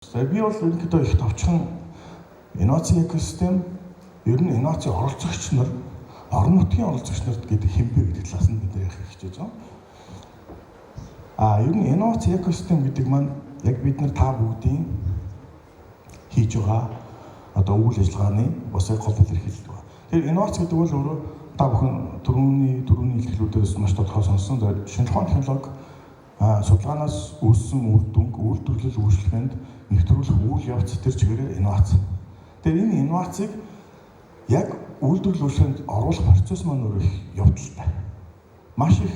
За, би бол ерөнхийдөө их товчхон инновацийн экосистем, ер нь инновацийн оролцогч нар, орон нутгийн оролцогч нарт гэдэг хэн бэ гэдэг талаас нь бид нэр ярих хичээж байгаа. А ер нь инновацийн экосистем гэдэг маань яг бид нар та бүгдийн хийж байгаа одоо үйл ажиллагааны бас яг гол илэрхийлэл байна. Тэгэхээр инновац гэдэг бол өөрөө та бүхэн түрүүний илтгэлүүдээс маш тодорхой сонссон. За, шинэ ухаан технологи судалгаанаас үүссэн үр дүнг үйлдвэрлэл үйлчилгээнд нэвтрүүлэх үйл явц, тэр чигээрээ инновац. Тэгэхээр энэ инновацийг яг үйлдвэрлэл үйлчилгээнд оруулах процесс маань өөр их явдалтай. Маш их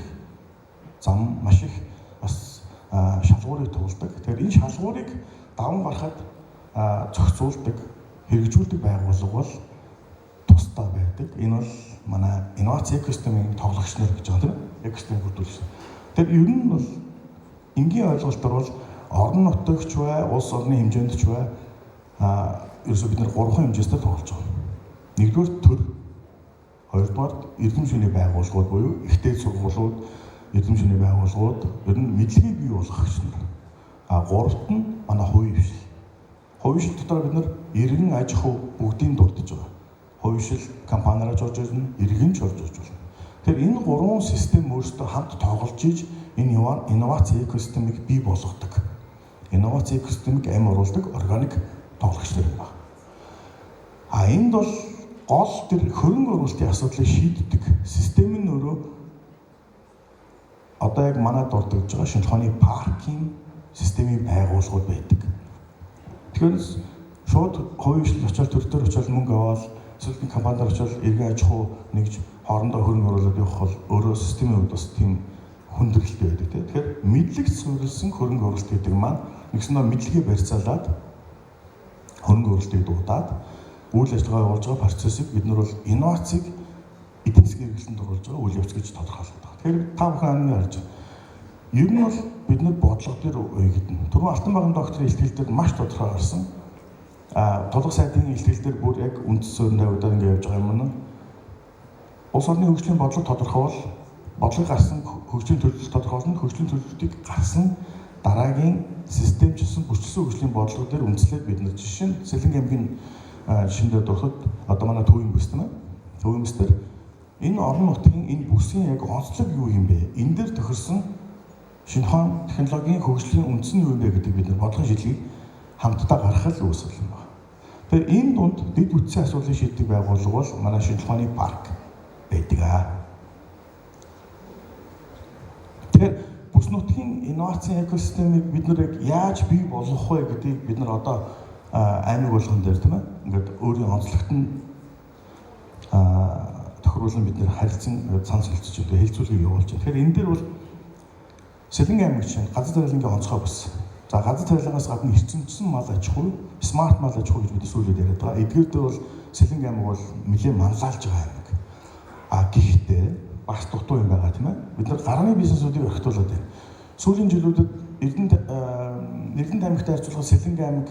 зам, маш их бас шалгуурыг туулдаг. Тэгэхээр энэ шалгуурыг даван гарахад зохицуулдаг, хэрэгжүүлдэг байгууллага бол тусдаа байдаг. Энэ бол манай инновац экосистемийн тоглогч нар гэж байгаа, тийм ээ. Экосистем бүрдүүлж. Тэгэхээр ер нь бол энгийн ойлголтоор бол орон нутагч бай, улс орны хэмжээнд ч бай, ерөөсөө бид нар гурван хэмжээстэй тоглож байгаа. Нэгдүгээр төр, хоёрдугаар эрдэм шөнийн байгууллагууд буюу их дээд сургуулиуд, эрдэм шөнийн байгууллагууд, ер нь мэдлэгийг бий болгогч нар. А гуравт нь манай хувийн хвшил. Хувийн хвшил дотор бид нар иргэн, аж ахуй бүгдийг дурдж байгаа. Хувийн хвшил компаниараа ч орж ирнэ, иргэн ч орж ирж болно. Тэгэхээр энэ гурван систем өөрсдөө хамт тоглож иж энэ инновац экосистемийг бий болгодог. Инновац экосистемийг амь оруулдаг органик тоглогч нар юм байна. А энд бол гол тэр хөрөнгө оруулалтын асуудлыг шийддэг систем нь өөрөө одоо яг манай дурдж байгаа шинэ ухааны паркийн системийн байгууллагууд байдаг. Тэгэхээр шууд хувийн хвшил очиод, төр төр очиод мөнгө аваад, эсвэл нэг компаниар очиод иргэн аж ахуй нэгж хоорондоо хөрөнгө оруулаад явах бол өөрөө системийн хувьд бас тийм хүндрэлтэй байдаг, тийм. Тэгэхээр мэдлэгт суурилсан хөрөнгө оруулалт гэдэг маань нэгсэндээ мэдлэгээ барьцаалаад хөрөнгө оруулалтыг дуудаад үйл ажиллагаа явуулж байгаа процессыг бид нар бол инновацийг эдийн засгийн хэрэглэлтэнд оруулж байгаа үйл явц гэж тодорхойлоод байгаа. Тэгэхээр та бүхэн анны харж байна. Ер нь бол бид нар бодлого дээр уягдана. Түрүүн Алтан баган докторийн илтгэл дээр маш тодорхой гарсан. А тулга сайдын илтгэл дээр бүр яг үндэс суурин тавигдаад ингэ явж байгаа юм нь улс орны хөгжлийн бодлого тодорхой бол бодлогыг гарсан хөгжлийн төлөвлөлт тодорхойлно. Хөгжлийн төлөвлөлтийг гарсан дараагийн системчилсэн, бүрчилсэн хөгжлийн бодлого дээр үндэслээд бид нар жишээ нь Сэлэнгэ аймгийн жишээндээ дурдахад одоо манай Төвийн бүс, тийм ээ. Төвийн бүс дээр энэ орон нутгийн энэ бүсийн яг онцлог юу юм бэ? Энэ дээр тохирсон шинэ ухаан технологийн хөгжлийн үндэс нь юу юм бэ гэдэг бид нар бодлогын шийдлийг хамтдаа гаргах л үүсэл юм байна. Тэгэхээр энэ дунд дэд бүтцийн асуудлыг шийддэг байгууллага бол манай шинэ ухааны парк байдаг аа. Тэгэхээр бүс нутгийн инновацийн экосистемийг бид нар яг яаж бий болгох вэ гэдгийг бид нар одоо аймаг болгон дээр, тийм ээ, ингээд өөрийн онцлогт нь тохируулан бид нар харилцан санал солилцож одоо хэлцүүлгийг явуулж байна. Тэгэхээр энэ дээр бол Сэлэнгэ аймаг чинь газар царайлангийн онцгой бүс. За, газар царайлангаас гадна эрчимжсэн мал аж ахуй, смарт мал аж ахуй гэж бид сүүлд яриад байгаа. Эдгээр дээр бол Сэлэнгэ аймаг бол нэлээд манлайлж байгаа аймаг. А гэхдээ бас дутуу юм байгаа, тийм ээ. Бид нар гарны бизнесүүдийг орхитуулад байна. Сүүлийн жилүүдэд Эрдэнэт аймагтай харьцуулахад Сэлэнгэ аймаг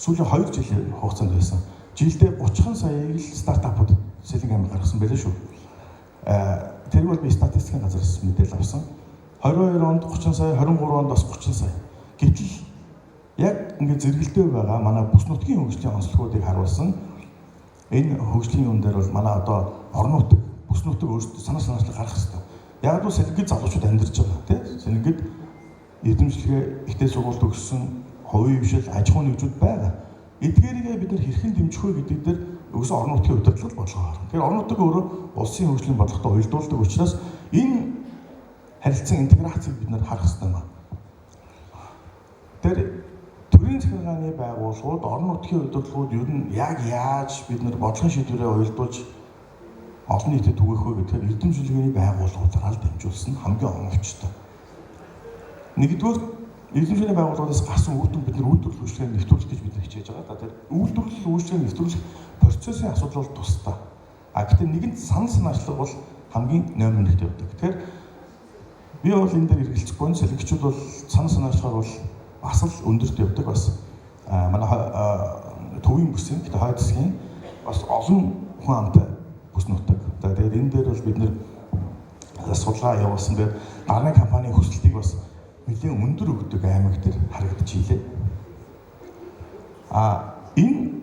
сүүлийн 2 жилийн хугацаанд байсан. Жилдээ 30 саяыг л стартапууд Сэлэнгэ аймаг гаргасан байлаа шүү. Тэр бол би статистикийн газараас мэдээлэл авсан. 22 онд 30 сая, 23 онд бас 30 сая. Гэтэл яг ингээд зэрэгэлдээ байгаа манай бүс нутгийн хөгжлийн онцлогуудыг харуулсан энэ хөгжлийн юм дээр бол манай одоо орон нутаг, бүс нутаг өөрсдөө санаа санаачлаг гаргах хэрэгтэй. Яг л Сэлэнгэд залуучууд амьдарч байгаа, тийм. Сэлэнгэд эрдэмшлэгээ ихтэй сургуульд төгссөн хувийн хвшил, аж ахуйн нэгжүүд байгаа. Эдгээрийгээ бид нар хэрхэн дэмжих вэ гэдэг дээр өгсөн орон нутгийн удирдлага бодлого гаргана. Тэгэхээр орон нутаг өөрөө улсын хөгжлийн бодлоготой уялдуулдаг учраас энэ харилцан интеграцийг бид нар харах хэрэгтэй байна. Тэр төрийн захиргааны байгууллагууд, орон нутгийн удирдлагууд ер нь яг яаж бид нар бодлогын шийдвэрээ уялдуулж олон нийтэд түгээх вэ гэдгээр эрдэм шилгээний байгууллагуудаараа л дамжуулсан хамгийн оновчтой. Нэгдүгээр, эрдэм шилгээний байгууллагуудаас гарсан үр дүн бид нар үйлдвэрлэл үйлчилгээнд нэвтрүүлэх гэж бид нар хичээж байгаа. Тэр үйлдвэрлэл үйлчилгээнд нэвтрүүлэх процессын асуудал бол тусдаа. А гэхдээ нэгэнт санал санаачлага бол хамгийн номер нэгт явдаг. Тэгэхээр би бол энэ дээр эргэлзэхгүй байна. Сэлэнгэчүүд бол санал санаачлагаар бол бас л өндөрт явдаг, бас манай төвийн бүсийн, гэхдээ хойд хэсгийн бас олон хүн амтай бүс нутаг. За, тэгээд энэ дээр бол бид нэр судалгаа явуулсан. Тэгээд дарны компанийн хүсэлтийг бас нэлээн өндөр өгдөг аймаг дээр харагдчихилээ. А энэ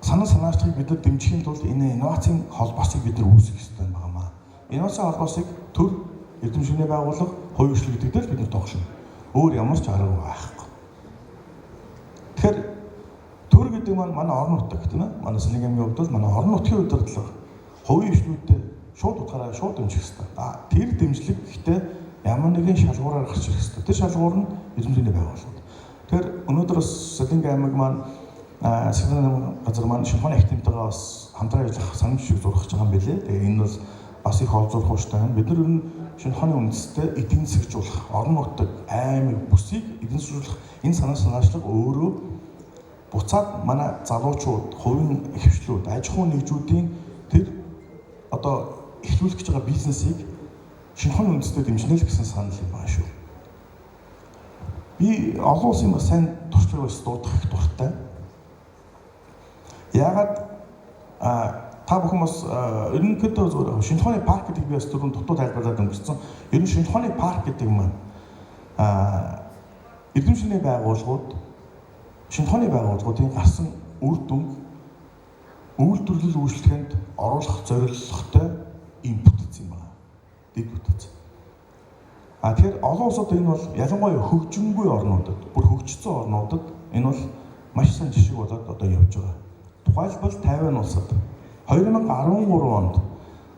санал санаачлагыг бид нар дэмжихийн тулд энэ инновацийн холбоосыг бид нар үүсгэх ёстой юм байна. Инновацийн холбоосыг төр, эрдэм шинэ байгууллага, хувийн хвшил гэдэг дээр бид нар тоглоно. Өөр ямар ч арга байхгүй. Тэгэхээр төр гэдэг маань манай орон нутаг, тийм ээ. Манай Сэлэнгэ аймгийн хувьд бол манай орон нутгийн удирдлага хувийн хвшлүүдтэй шууд утгаараа шууд дэмжих ёстой. А тэр дэмжлэг гэхдээ ямар нэгэн шалгуураар гарч ирэх ёстой. Тэр шалгуур нь эрдэм шинэ байгууллагууд. Тэгэхээр өнөөдөр бас Сэлэнгэ аймаг маань, Сэлэнгэ газар маань шинэ ухааны академитайгаа бас хамтран ажиллах санамж шиг зурах гэж байгаа юм билээ. Тэгээ энэ бол бас их олзуурах ууштай юм. Бид нар ер нь шинэ ухааны үндэстэй эдийн засгжуулах, орон нутаг, аймаг бүсийг эдийн засгжуулах энэ санаа санаачлаг өөрөө буцаад манай залуучууд, хувийн хвшлүүд, аж ахуйн нэгжүүдийн тэр одоо эхлүүлэх гэж байгаа бизнесийг шинэ ухааны үндэстэй дэмжинэ л гэсэн санал юм байна шүү. Би олон улсын бас сайн туршлага бас дуудах их дуртай. Яагаад та бүхэн бас ерөнхийдөө зүгээр шинэ ухааны парк гэдэг би бас түрүүн дутуу тайлбарлаад өнгөрсөн. Ер нь шинэ ухааны парк гэдэг маань эрдэм шинэ байгууллагууд, шинэ ухааны байгууллагуудын гарсан үр дүнг үйлдвэрлэл үйлчлэгээнд оруулах зорилготой ийм бүтэц юм байна. Дэд бүтэц. А тэгэхээр олон улсууд энэ бол ялангуяа хөгжингүй орнуудад, бүр хөгжсөн орнуудад энэ бол маш сайн жишг болоод одоо явж байгаа. Тухайлбал Тайвань улсад 2013 онд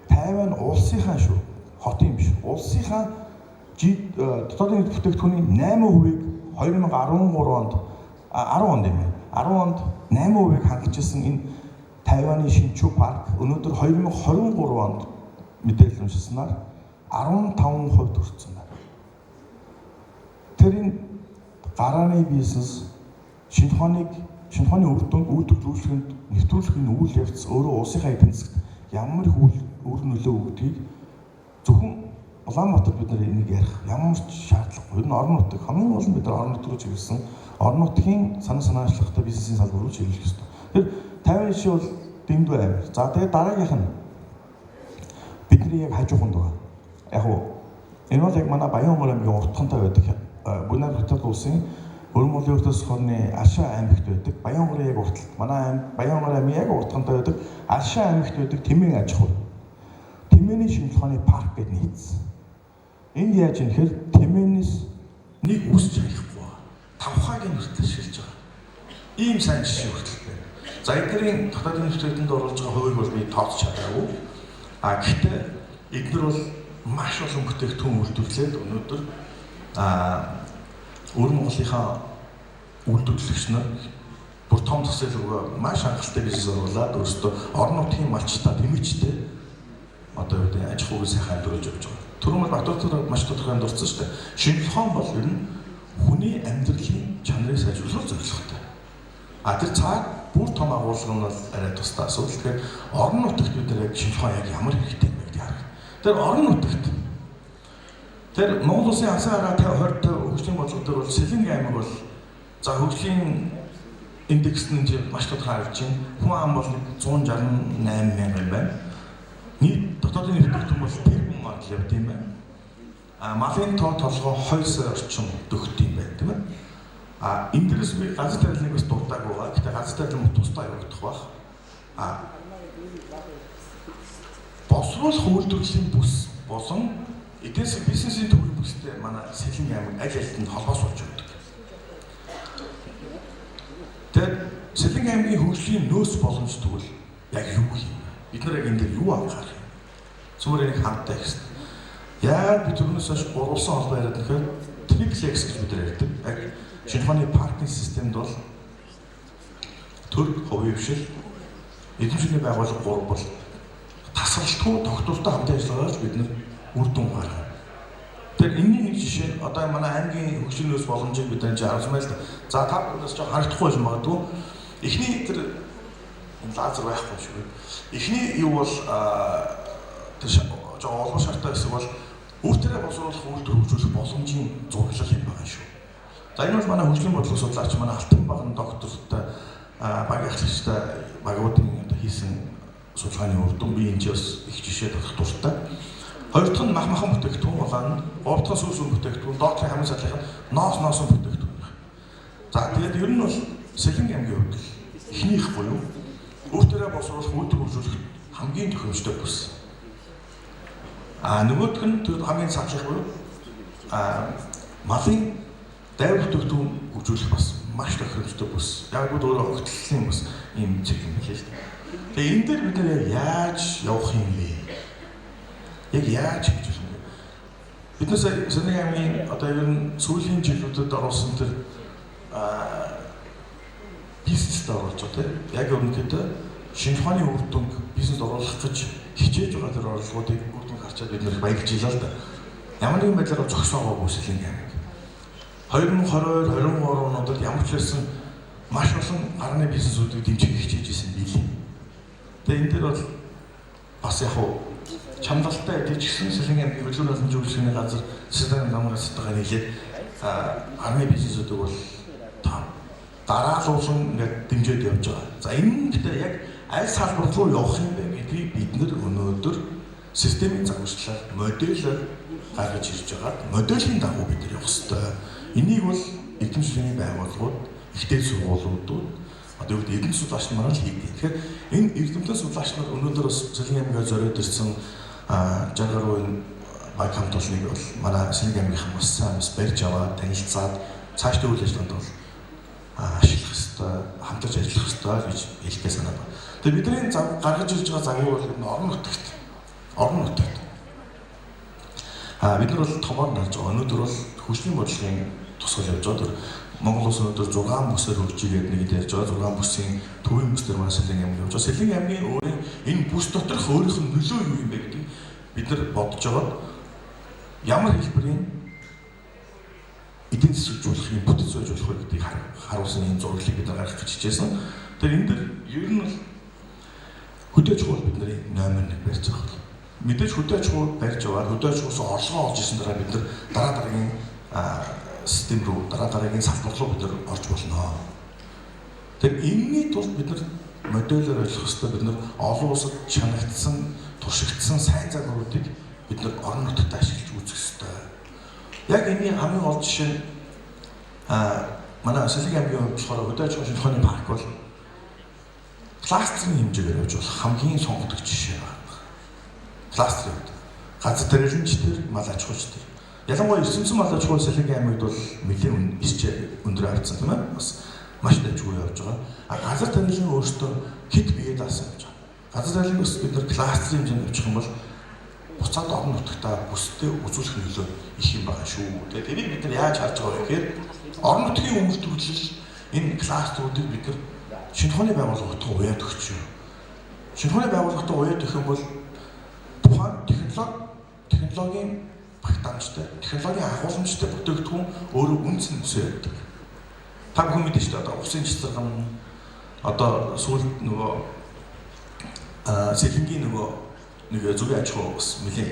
Тайвань улсынхаа шүү, хотын юм биш, улсынхаа дотоодын нийт бүтээгдэхүүний 8%-ийг 2013 онд, 10 онд юм байна. 10 онд 8%-ийг хангажсэн энэ Тайваны Шинчүү парк өнөөдөр 2023 онд мэдээлэл уншсанаар 15% хүрсэн байна. Тэр энэ гарааны бизнес шинэ ухааны үр дүнг үйлдвэрлэл үйлчлэгэнд нэвтрүүлэх энэ үйл явц өөрөө улсынхаа эдийн засагт ямар их үр нөлөө өгдгийг зөвхөн Улаанбаатар бид нар энийг ярих ямар ч шаардлагагүй. Ер нь орон нутаг, хамгийн гол нь бид нар орон нутаг руу чиглэсэн орон нутгийн санаа санаачлахтай бизнесийн салбар руу чиглэх ёстой. Тэр 50 жишээ бол дэндүү амир. За тэгээд дараагийнх нь бидний яг хажууханд байгаа. Яг уу энэ бол яг манай Баян-Хонгор аймгийн уртхантай байдаг. Бүгнээр Хятад улсын Өрөн Монголын өртөөс хорны Алшаа аймагт байдаг. Баян-Хонгорын яг урталт. Манай аймаг Баян-Хонгор аймгийн яг уртхантай байдаг. Алшаа аймагт байдаг Тэмээн аж ахуй. Тэмээний шинжилгээ ухааны парк гэдээ нийцсэн. Энд яаж юм гэхээр Тэмээнээс нэг үсч хаяхгүй байгаа. Тавхаагийн хүртэл шилж байгаа. Ийм сайн жишээ хүртэл байна. За эднэрийн дотоодын нэвтрүүлтэнд оруулж байгаа хувийг бол би тооцож чадаагүй. А гэхдээ эднэр бол маш олон бүтээгдэхүүн үйлдвэрлээд өнөөдөр Өвөр Монголынхаа үйлдвэрлэгч нар бүр том зах зээл рүү маш хангалттай бизнес оруулаад өөрсдөө орон нутгийн малчтай тэмээчтэй одоо юу гэдэг аж ахуйг сайхан амьдруулж явж байгаа. Түрүүн бол Батөр маш тодорхой амьдурсан шүү дээ. Шинжлэх ухаан бол ер нь хүний амьдралын чанарыг сайжруулах зорилготой. А тэр цаад бүр том агуулга нь бол арай тусдаа асуудал. Тэгэхээр орон нутагт бид нар яг шинжлэх ухаан яг ямар хэрэгтэй юм бэ гэдгийг харах. Тэр орон нутагт тэр Монгол улсын алсын хараа 50 20 50 хөгжлийн бодлого дээр бол Сэлэнгэ аймаг бол за хөгжлийн индекс нь маш тодорхой харагдаж байна. Хүн ам бол 168 мянга юм байна. Нийт дотоодын нийт бүтээгдэхүүн бол тэрбум мардал явд юм байна. А малын тоо толгой 2 сая орчим дөхт юм байна, тийм ээ. А энэ дээрээс би газар тавилныг бас дурдааг байгаа. Гэтэ газар тавилан тусдаа явагдах байх. А боловсруулах үйлдвэрлэлийн бүс болон эдийн засаг бизнесийн төвийн бүстэй манай Сэлэнгэ аймаг аль альд нь холбоос болж өгдөг. Тэгээд Сэлэнгэ аймгийн хөгжлийн нөөц боломж тэгвэл яг юу юм бэ? Бид нар яг энэ дээр юу анхаарах юм? Зүгээр энийг хамтдаа хийх. Яагаад би түрүүнээс хойш гурвалсан холбоо яриад нэхэр triple X гэж бид нар ярьдаг. Яг шинэ ухааны паркийн системд бол төр, хувийн хвшил, эзэмшлийн байгууллага гурав бол тасралтгүй тогтвортой хамтын ажиллагаагаар бид нар үр дүн гаргана. Тэгэхээр энэний нэг жишээ одоо манай аймгийн хөгжлийн нөөц боломжийг бид нар харуулсан байна л да. За та бүхнээс жоо харагдахгүй байж магадгүй. Эхний тэр лазер байхгүй шүү. Эхний юу бол тэр жоо олон шартай хэсэг бол үр тэрэ боловсруулах үйлдвэр хөгжүүлэх боломжийн зураглал юм байгаа шүү. За энэ бол манай хөгжлийн бодлого судлаач манай Алтан баган доктортой баг ахлагчтай багуудын одоо хийсэн судалгааны үр дүн би энэ ч бас их жишээ татах дуртай. Хоёр дахь нь мах махан бүтээгдэхүүн улаан, гурав дахь нь сүү сүү бүтээгдэхүүн, доотлын хамгийн садлынх нь ноос ноосон бүтээгдэхүүн. За тэгээд ер нь бол Сэлэнг аймгийн хувьд эхнийх буюу өөртөө боловсруулах, үйлдвэр хөгжүүлэх хамгийн тохиромжтой бүс. А нөгөөх нь тэр хамгийн цаашлах буюу малын дайвар бүтээгдэхүүн хөгжүүлэх бас маш тохиромжтой бүс. Яг л өөрөө огтлын бас ийм зэрэг юм билээ л дээ. Тэгээ энэ дээр бид нэр яаж явах юм бэ? Яг яаж хийж болох юм бэ? Бид нар Сэлэнг аймгийн одоо ер нь сүүлийн жилүүдэд оруулсан тэр бизнест оруулж байгаа тийм. Яг өрнөхдөө шинж ухааны үр дүнг бизнест оруулах гэж хичээж байгаа тэр орлогоодыг үр дүнг харчаад бид нэр баярлж илаа л да. Ямар нэгэн байдлаар зогсоогоогүй Сэлэнг аймаг. 2022, 23 онуудад ямар ч байсан маш олон гарны бизнесүүдийг дэмжих хичээж исэн билээ. Тэгээ энэ дээр бол бас яг уу чамдалтай эдэж гисэн Сэлэнг аймгийн хөдөлгөөн боломжийн үйлчилгээний газар Сэлэнг намын газартайгаа нийлээд гарны бизнесүүдийг бол дараалуулан ингээд дэмжиж явж байгаа. За энэ нь гэхдээ яг аль салбар руу явах юм бэ гэдгийг бид нэр өнөөдөр системийн загварчлал модельээр гаргаж ирж байгаа. Моделийн дагуу бид нар явах ёстой. Энийг бол эрдэмтдийн байгууллагууд, ихтэй сургуулиудад одоо юу гэдэг эрдэмт судлаач нар л хийдэг. Тэгэхээр энэ эрдэмтэн судлаач нар өнөөдөр бас Сэлэнг аймгаа зориод ирсэн 60 гаруй баг хамт олныг бол манай Сэлэнг аймгийнхан бас сайн бас барьж аваад танилцаад цаашдаа үйл ажиллагаанд бол ашиглах ёстой, хамтарч ажиллах ёстой гэж хэлэхээ санаад байна. Тэгээ бидний гаргаж ирж байгаа загвар бол орон нутагт. Орон нутагт. Бид нар бол томоор нь харж байгаа. Өнөөдөр бол хөгжлийн бодлогын тусгал явж байгаа. Тэр Монгол улс өнөөдөр 6 бүсээр хөгжиж гэдэг нэг ярьж байгаа. 6 бүсийн төвийн бүс дээр манай Сэлэнг аймаг явж байгаа. Сэлэнг аймгийн өөрийн энэ бүс доторх өөрийнх нь нөлөө юу юм бэ гэдгийг бид нар бодож байгаад ямар хэлбэрийн эдийн засаг хөгжүүлэх юм, бүтэц байж болох вэ гэдгийг харуулсан энэ зураглалыг бид нар гаргах гэж хичээсэн. Тэгэхээр энэ дээр ер нь бол хөдөө аж ахуй бидний номер 1 барьж байгаа бол мэдээж хөдөө аж ахуй барьж аваад хөдөө аж ахуйс орлогоо олж ирсэн дараа бид нар дараа дараагийн систем рүү, дараа дараагийн салбар руу бид нар орж болно. Тэгэхээр энэний тулд бид нар модельээр ажиллах ёстой. Бид нар олон улсад чанагдсан, туршигдсан сайн загваруудыг бид нар орон нутагт ашиглаж үзэх ёстой. Яг энэний хамгийн гол жишээ нь манай Сэлэнг аймгийн хувьд болохоор хөдөө аж ахуйн шинж ухааны парк бол кластерын хэмжээгээр явж болох хамгийн сонгодог жишээ байна. Кластерын хувьд газар тариаланч төр, мал аж ахуйч төр. Ялангуяа 900 мал аж ахуй Сэлэнг аймагт бол нэлээд исчээ өндөр авцсан тийм ээ. Бас маш дажгүй явж байгаа. А газар тариалан өөртөө хэд бие даасан явж байгаа. Газар тариаланг бас бид нар кластерын хэмжээнд явчих юм бол буцаад орон нутагтаа бүстэй үзүүлэх нөлөө их юм байгаа шүү. Тэгээд тэрийг бид нар яаж харж байгаа вэ гэхээр орон нутгийн үйлдвэрлэл энэ кластеруудыг бид нар шинж ухааны байгууллагатай уяад өгч юу. Шинж ухааны байгууллагатай уяад өгөх юм бол тухайн технологийн багтаамжтай, технологийн агуулмжтай бүтээгдэхүүн өөрөө үнэ цэнэсээ явдаг. Та бүхэн мэднэ шүү дээ. Одоо усын цэцэргэн одоо сүүлд нөгөө Сэлэнгийн нөгөө нэг зүгийн аж ахуй бас нэлээд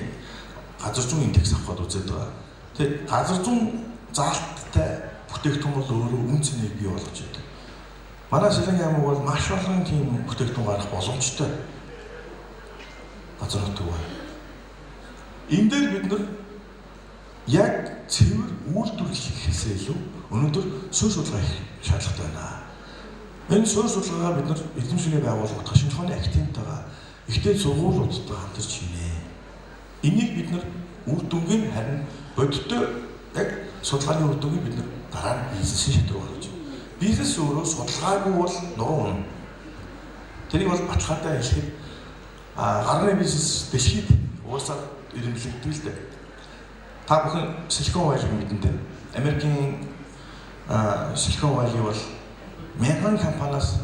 газар зүүн индекс авах гээд үзээд байгаа. Тэгэхээр газар зүүн заалттай бүтээгдэхүүн бол өөрөө үн цэнийг бий болгож идэг. Манай Сэлэнг аймаг бол маш олон тийм бүтээгдэхүүн гаргах боломжтой газар нутаг байна. Энэ дээр бид нар яг цэвэр үйлдвэрлэл хийхээсээ илүү өнөөдөр суурь судалгаа хийх шаардлагатай байна. Энэ суурь судалгаагаа бид нар эрдэмтдийн байгууллагуудаа, шинж ухааны академитайгаа, ихтэй сургуулиудтай хамтарч хийнэ. Энийг бид нар үр дүнг нь харин бодиттой яг судалгааны үр дүнгийг бид нар дараа нь бизнесийн шат руу гаргаж байна. Бизнес өөрөө судалгаагүй бол нуруу унана. Тэрийг бол баталгаатай хэлэхэд гарны бизнес дэлхийд угаасаа эрэмблэгддэг л дээ. Та бүхэн Silicon Valley-г мэднэ дээ. Америкийн Silicon Valley бол 1000 компаниас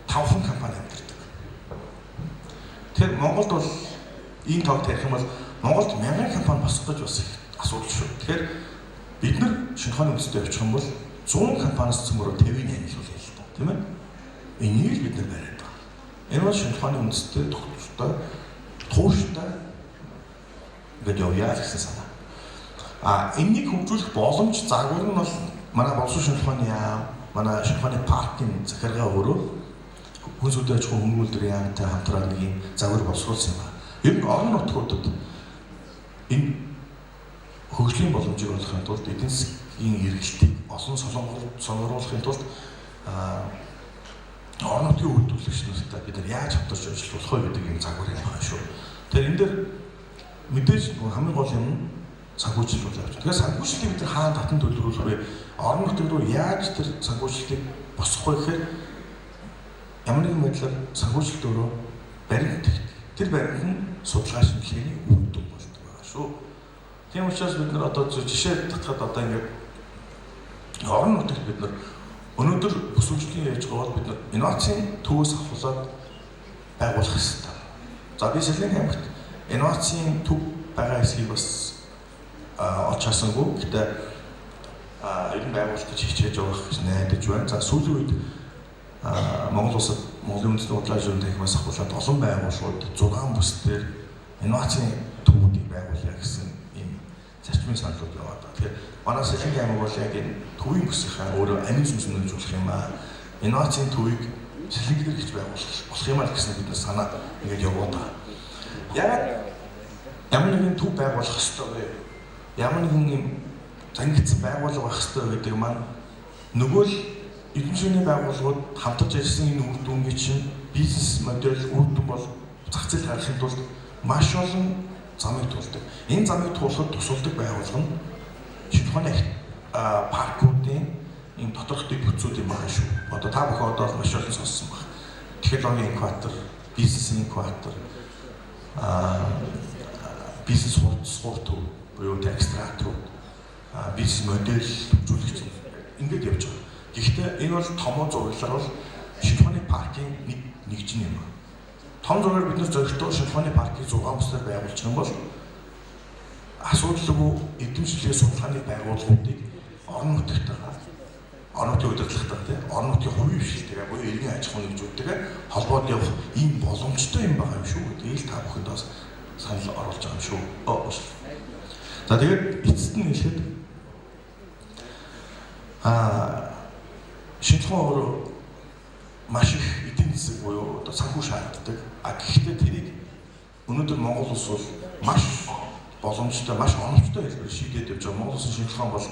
5 компани амьдардаг. Тэгэхээр Монголд бол ийм тоог тавих юм бол Монголд 1000 компани босгох гэж бас их асуудал шүү. Тэгэхээр бид нар шинж ухааны үндэстэй явчих юм бол 100 компаниас цөмөрөө 50-ыг амжилуулъя л та, тийм ээ. Энийг л бид нар бариад байгаа. Энэ бол шинж ухааны үндэстэй тогтвортой, тууштай ингээд явъя гэсэн санаа. Энэнийг хөгжүүлэх боломж загвар нь бол манай боловсон шинж ухааны яам, манай шинж ухааны паркын захиргаа өөрөө хүн зүйн аж ахуйн хөнгөн үйлдвэрийн яамтай хамтран нэг юм загвар боловсруулсан юм байна. Ер нь орон нутгуудад энэ хөгжлийн боломжийг олохын тулд эдийн засгийн эргэлтийг олон солонгоруулахын тулд төлөвлөгч нартай бид нар яаж хамтарч ажиллах вэ гэдэг юм загвар юм байна шүү. Тэгэхээр энэ дээр мэдээж хамгийн гол юм нь санхүүжилт бол явж. Тэгэхээр санхүүжилтийг бид нар хаана татан төлөвлөх вэ? Орон нутаг руу яаж тэр санхүүжилтийг босгох вэ гэхээр ямар нэгэн байдлаар санхүүжилт өөрөө баримт. Тэр баримт нь судалгаа шинжилгээний үр дүн болдог байгаа шүү. Тийм учраас бид нар одоо жишээ татхад одоо ингээд орон нутагт бид нар өнөөдөр бүсгүйчлийн яаж байгаа бол бид нар инновацийн төвөөс ахуулаад байгуулах ёстой. За би Сэлэнгэ аймагт инновацийн төв байгаа хэсгийг бас олж харсангүй. Гэхдээ ер нь байгуулах гэж хичээж байгаа гэж найдаж байна. За сүүлийн үед Монгол улсад Монголын үндэсний бодлого ажлын танхимаас ахуулаад олон байгууллагууд 6 бүс дээр инновацийн төвүүдийг байгуулъя гэсэн ийм зарчмын саналууд яваад байгаа. Тэгэхээр манай Сэлэнгэ аймаг бол яг энэ төвийн бүсийнхаа өөрөө амин сүнс нөлөөлж болох юм аа. Инновацийн төвийг Сэлэнгэ дээр гэж байгуулах болох юм аа гэсэн бидний санаа ингээд яваад байгаа. Яагаад ямар нэгэн төв байгуулах ёстой вэ? Ямар нэгэн юм зангидсан байгууллага байх ёстой гэдэг маань нөгөө л эдийн засгийн байгууллагууд хамтарч ажилласан энэ үр дүнгийн чинь бизнес модель үр дүн бол зах зээл гаргахын тулд маш олон замыг туулдаг. Энэ замыг туулахад тусалдаг байгууллага нь шинжлэх ухааны паркуудын энэ доторх дэд бүтцүүд юм байна шүү. Одоо та бүхэн одоо маш олон сонссон баг. Технологийн инкубатор, бизнес инкубатор, бизнес хурц төв буюу акселераторууд, бизнес модель хөгжүүлэгч ингээд явж байгаа. Гэхдээ энэ бол томоо зураглалаар бол шинжлэх ухааны паркийн нэг нэгжин юм. Том зургаар бид нар зоригтой шинжлэх ухааны паркийг 6 бүсээр байгуулчих юм бол асуудалгүй эдэм шилгээ судалгааны байгууллагуудыг орон нутагтайгаа, орон нутгийн удирдлагатайгаа тийм орон нутгийн хувийн хвшилтэйгээ буюу иргэн аж ахуйн нэгжүүдтэйгээ холбоод явах ийм боломжтой юм байгаа юм шүү гэдгийг л та бүхэнд бас санал оруулж байгаа юм шүү. За тэгээд эцэст нь хэлэхэд шинжлэх ухаан өөрөө маш их эдийн засаг буюу одоо санхүү шаарддаг. А гэхдээ тэрийг өнөөдөр Монгол улс бол маш боломжтой, маш оновчтой хэлбэр шийдээд явж байгаа. Монгол улсын шинжлэх ухаан бол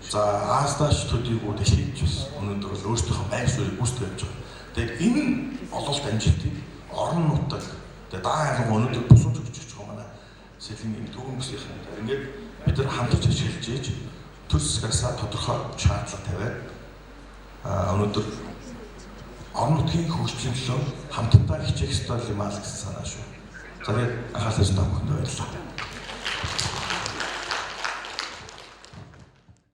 за Аздаач төдийгүй дэлхийд ч бас өнөөдөр бол өөрсдийнхөө байр суурийг гүйцэтгэж явж байгаа. Тэгээд энэ ололт амжилтыг орон нутаг тэгээд даа ялангуяа өнөөдөр бусууж өгч байгаа манай Сэлэнгийн төвөн бүсийнхэн ингээд бид нар хамтарч ажиллаж ийж төр засгаасаа тодорхой шаардлага тавиад өнөөдөр орон нутгийн хөгжлийн төлөө хамтдаа хичээх ёстой юм аа л гэсэн санаа шүү. За тэгээд анхаарлаа та бүхэнд баярлалаа.